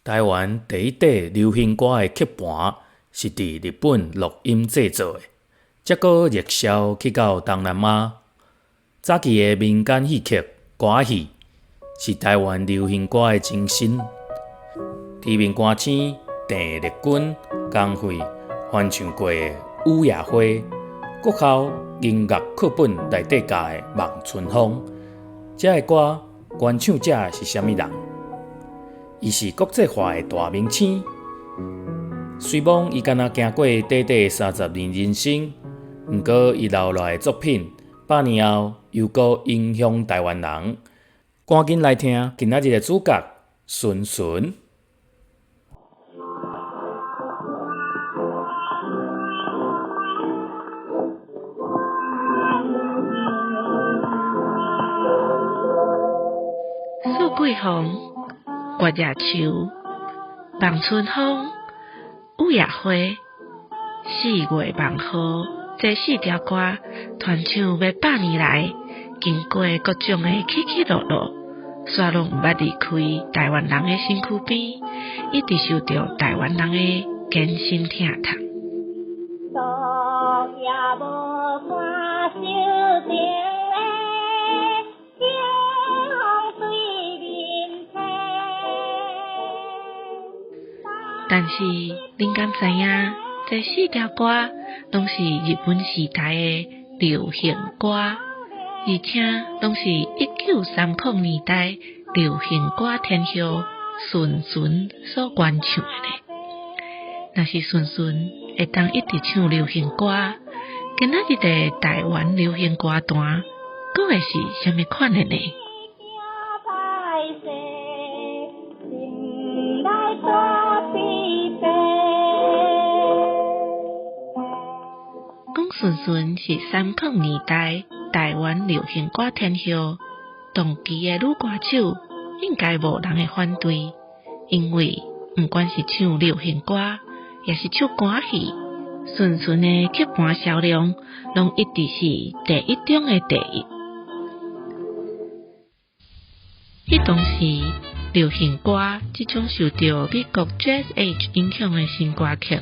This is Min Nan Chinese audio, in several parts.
台灣第一塊流行歌的曲盤是佇日本錄音製作的，才閣熱銷去到東南亞。早期的民間戲曲歌仔戲是台灣流行歌的前身。知名歌星鄧麗君、江蕙翻唱過的《雨夜花》，國校音樂課本內底教的《望春風》，這个歌原唱者是啥物人？伊是國際化的大明星，雖罔伊敢若行過短短30年人生，毋過伊留落來的作品，100年後猶閣影響台灣人。趕緊來聽今仔日的主角孫順。蘇桂鳳、月夜樹、望春風、雨夜花、四月望雨，這四條歌傳唱欲百年來，經過各種的起起落落，煞攏毋捌離開台灣人的身軀邊，一直受著台灣人的艱辛疼痛。但是，恁敢知影，這四條歌攏是日本時代的流行歌，而且攏是1930年代流行歌天后孫順所原唱的呢。若是孫順會當一直唱流行歌，今仔日的台灣流行歌壇，閣會是啥物款的呢？講孫順是30年代台灣流行歌天后，同期的女歌手應該無人會反對，因為毋管是唱流行歌，抑是唱歌戲，孫順的曲盤銷量攏一直是第一中的第一。彼當時，流行歌這種受著美國 Jazz Age 影響的新歌曲，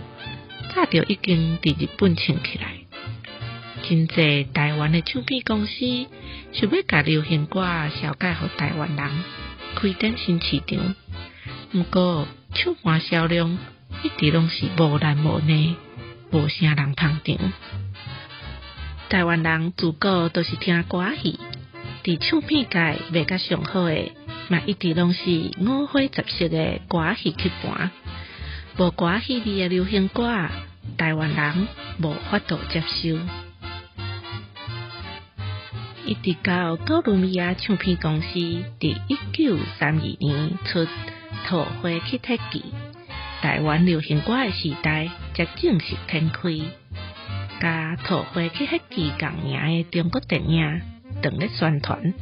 早就已經佇日本唱起來。真濟台灣的唱片公司想欲共流行歌紹介予台灣人，開展新市場。毋過唱盤銷量一直攏是無難無難，無啥人捧場。台灣人自古都是聽歌戲，佇唱片界賣甲上好的，嘛一直攏是五花十色的歌戲曲盤。無歌戲味的流行歌，台灣人無法度接受。一直到哥倫比亞唱片公司佇1932年出《桃花吸鐵記》，台灣流行歌的時代才正式展開。佮《桃花吸鐵記》共名的中國電影當咧宣傳，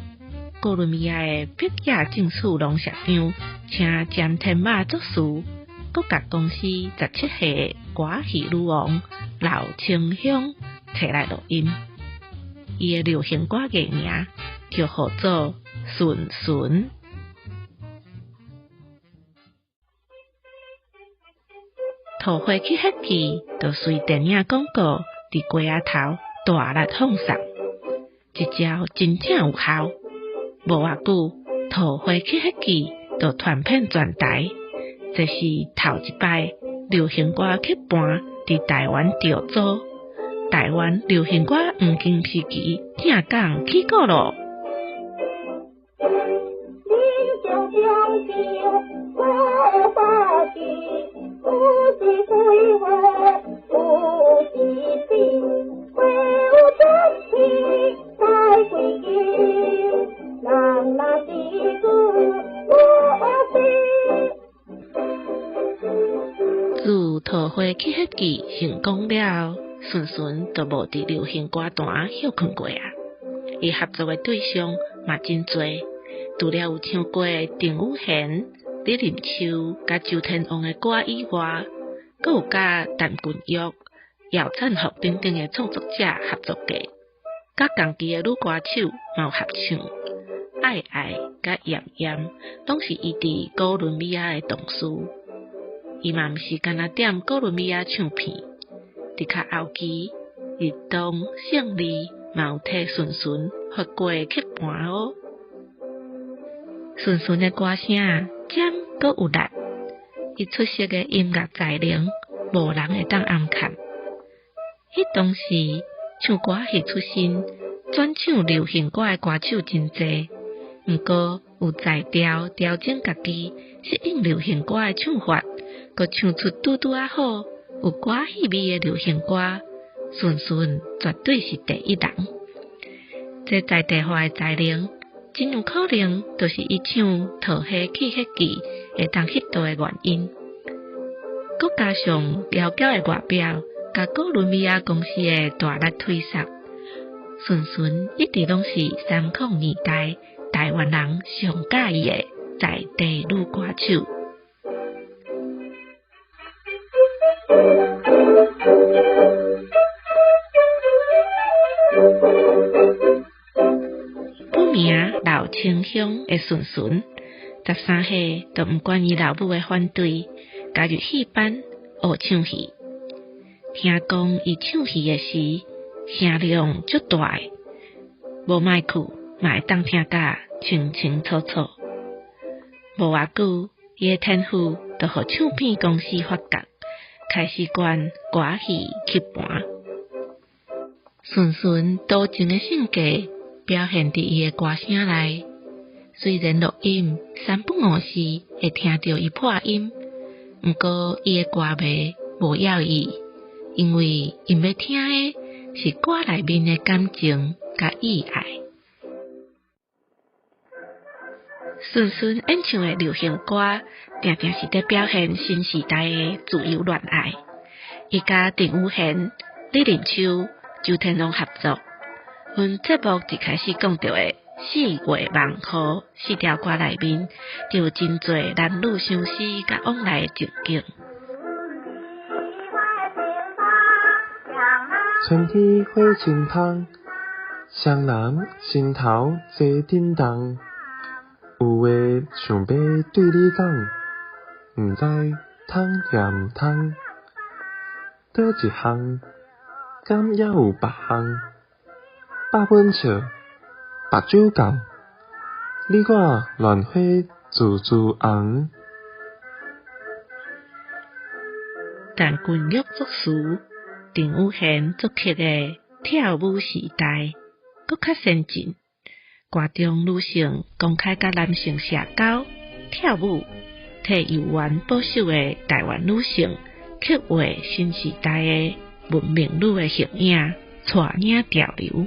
哥倫比亞的北野正次郎社長請詹天馬作詞，閣共公司17歲的歌戲女王劉青香提來錄音。伊的流行歌藝名就號做順順。桃花吸血記就隨電影廣告佇街仔頭大力放送，這招真正有效。無偌久，桃花吸血記就傳遍全台，這是頭一擺流行歌曲盤佇台灣著租。台灣流行歌黃金時期正港起鼓囉。自桃花吸血記成功了後，順順就無佇流行歌壇歇睏過啊！伊合作的對象嘛真濟，除了有唱過鄭雨賢、李林秋佮周天旺的歌以外，閣有佮陳君玉、姚燦福等等的創作者合作過，佮同期的女歌手嘛有合唱。愛愛佮艷艷，攏是伊佇哥倫比亞的同事。伊嘛毋是干焦踮哥倫比亞唱片，佇較後期，日東勝利嘛有替順順發過曲盤哦。順順的歌聲尖閣有力，伊出色的音樂才能，無人會當掩蓋。彼當時唱歌仔戲出身，轉唱流行歌的歌手真濟，毋過有才調調整家己，適應流行歌的唱法，閣唱出拄拄仔好，有歌仔戲味的流行歌，順順絕對是第一人。這在地化的才能，真有可能就是伊唱《桃花去彼記》會當彼道的原因。閣加上窈窕的外表，佮哥倫比亞公司的大力推捒，順順一直攏是30年代台灣人上佮意的在地女歌手。本名劉清香的順順，13歲就毋管伊老母的反對，加入戲班學唱戲。聽講伊唱戲的時，聲量足大的，無麥克嘛會當聽甲清清楚楚。無偌久，伊的天賦就予唱片公司發覺，開始管歌戲曲盤。順順多情的性格表現佇伊的歌聲內，雖然錄音三不五時會聽著伊破音，毋過伊的歌迷無要伊，因為𪜶欲聽的是歌內面的感情佮意愛。順順演唱的流行歌，定定是佇表現新時代的自由戀愛。伊佮鄭宇賢、李林秋、周天龍合作，阮節目一開始講著的四月望雨四條歌內面，就有真濟男女相思佮往來的情景。春天花真芳，雙人心頭齊振動。有話想欲對你講，毋知通抑毋通。佗一項，敢猶有別項？百本笑，目睭共，你我亂花滋滋紅。陳君玉作詞，陳宇賢作曲的《跳舞時代》閣較先進。歌中女性公開佮男性社交、跳舞，替猶原保守的台灣女性刻畫新時代的文明女的形影，帶領潮流。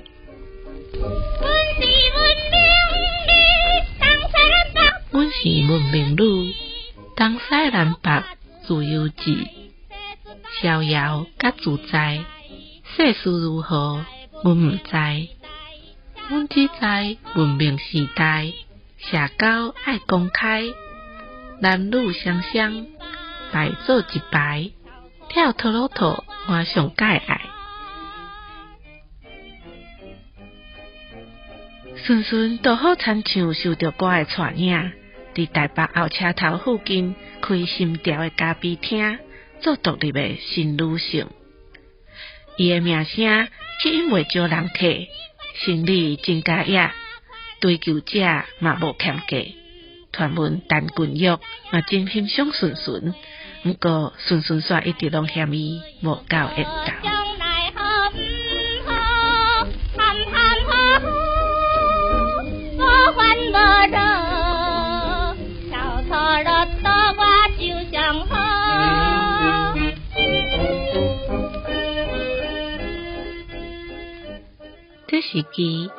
阮是文明女，東西南北自由志，逍遙佮自在，世事如何，阮毋知。阮只知文明時代，社交愛公開，男女雙雙排做一排，跳陀螺兔，我上蓋愛。順順拄好親像受著歌的帶領，佇台北後車頭附近開心潮的咖啡廳，做獨立的新女性。伊的名聲吸引袂少人客，生理真佳業，追求者嘛無欠價。傳聞陳君玉嘛真欣賞順順，毋過順順煞一直攏嫌伊無夠緣投。這時期，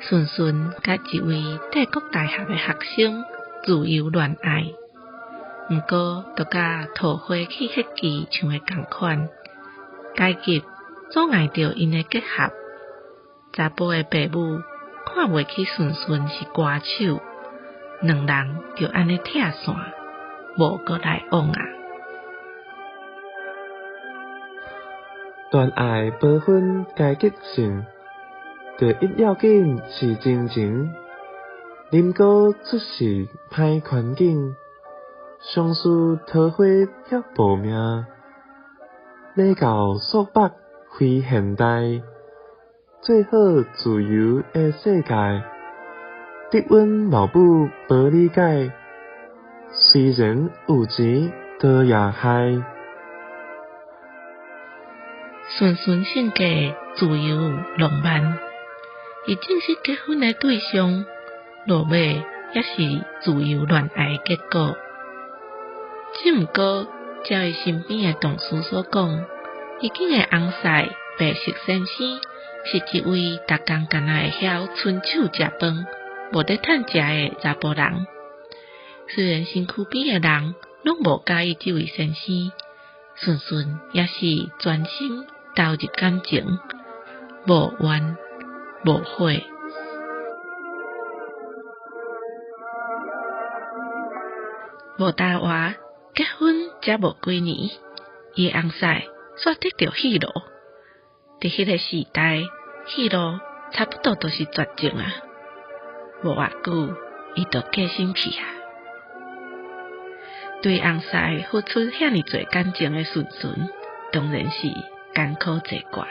順順佮一位帝國大學的學生自由戀愛，毋過就佮桃花去彼記唱的仝款，階級阻礙著𪜶的結合。查埔的爸母看袂起順順是歌手，兩人就按呢拆線，無閣來往啊。戀愛無分階級性，第一要緊是真情。林哥出世歹環境，相思桃花遐薄命，禮教束縛非現代，做好自由的世界，得阮老母無理解，雖然有錢倒也害。順順性格自由浪漫，伊正式結婚的對象，落尾也是自由戀愛的結果。只毋過，照伊身邊的同事所講，伊囝的翁婿白色先生是一位逐工干焦會曉伸手食飯、無咧趁食的查埔人。雖然身軀邊的人攏無佮意這位先生，順順也是專心投入感情，無怨無悔。無大話，結婚才無幾年，伊的翁婿煞得著肺癆。佇彼個時代，肺癆差不多就是絕症啊。無偌久，伊就過身去啊。對翁婿付出遐爾濟感情的順順，當然是艱苦坐掛。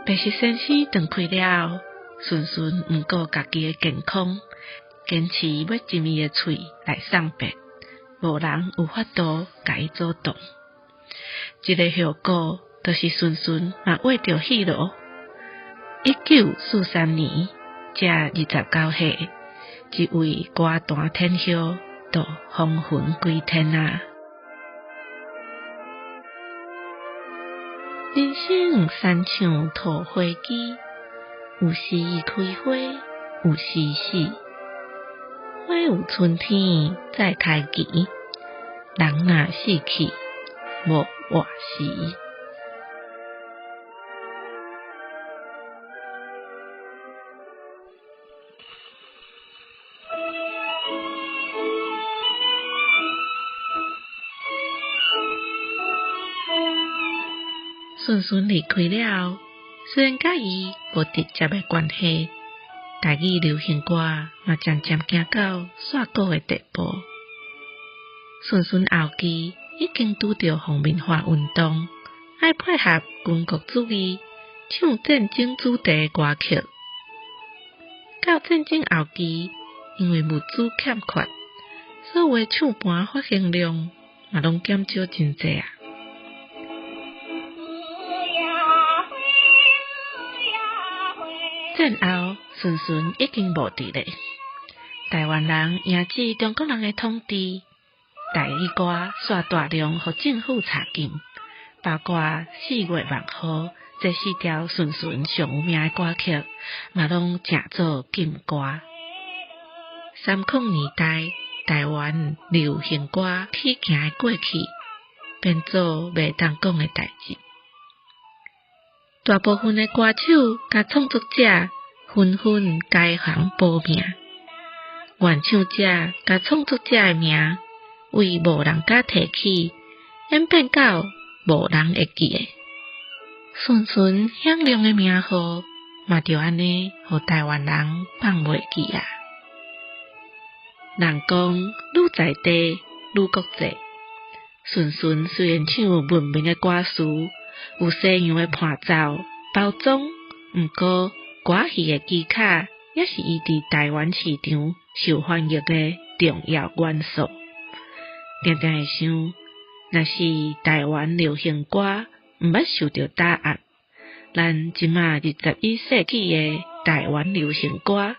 白石先生斷開了後，順順毋顧家己的健康，堅持欲斟伊的喙來送別，無人有法度共伊阻擋。這个後果，就是順順嘛患著肺癆。1943年，才29歲，這位歌壇天后就風雲歸天啊！人生親像桃花機，有時開花，有時死。花有春天再開期，人若死去，無活時。順順離開了後，雖然佮伊無直接的關係，台語流行歌嘛漸漸行到煞古的地步。順順後期已經拄著皇民化運動，愛配合軍國主義，唱戰爭主題的歌曲。到戰爭後期，因為物資欠缺，所有的唱盤發行量嘛攏減少真濟啊。戰後，順順已經無佇咧。台灣人贏至中國人的統治，台語歌煞大量予政府查禁，包括四月萬號這四條順順上有名的歌曲，嘛攏成做禁歌。30年代，台灣流行歌起行的過去，變做袂當講的代誌。大部分的歌手佮創作者紛紛改行報名，原唱者佮創作者的名為無人敢提起，演變到無人會記得。順順響亮的名號，嘛就按呢，予台灣人放袂記啊！人講愈在地愈國際，順順雖然唱文明的歌詞，有西洋的伴奏包裝，毋過歌戲的技巧也是伊佇台灣市場受歡迎的重要元素。定定會想，若是台灣流行歌毋捌受著打壓，咱這馬21世紀的台灣流行歌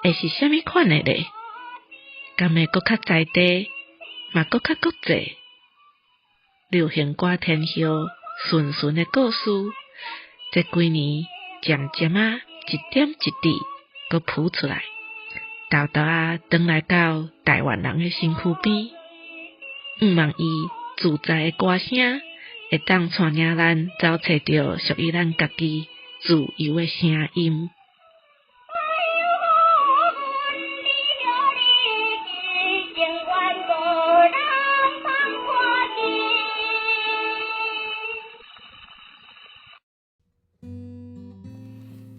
會是啥物款的咧？敢會閣較在地，嘛閣較國際？流行歌天后順順的故事，這幾年漸漸仔一點一滴閣浮出來，沓沓仔轉來到台灣人的身軀邊，向望伊自在的歌聲，會當帶領咱走揣著屬於咱家己自由的聲音。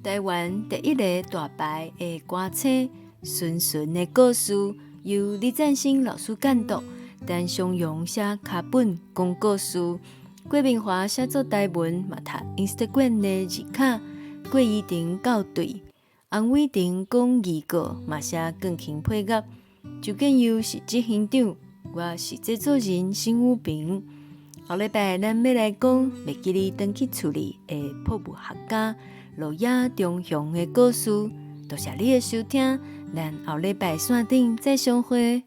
台灣第一个大牌的歌星純純的故事，由李贊新老師監督，陳松勇寫腳本講故事，郭明華寫作台文，嘛讀 Instagram 的字卡，郭怡婷校對，洪偉婷講預告，嘛寫鋼琴配樂。周建佑是執行長，我是製作人沈武平。後禮拜咱欲來講袂記得轉去厝裡的博物學家鹿野忠雄的故事。多謝你的收聽，咱後禮拜線頂再相會。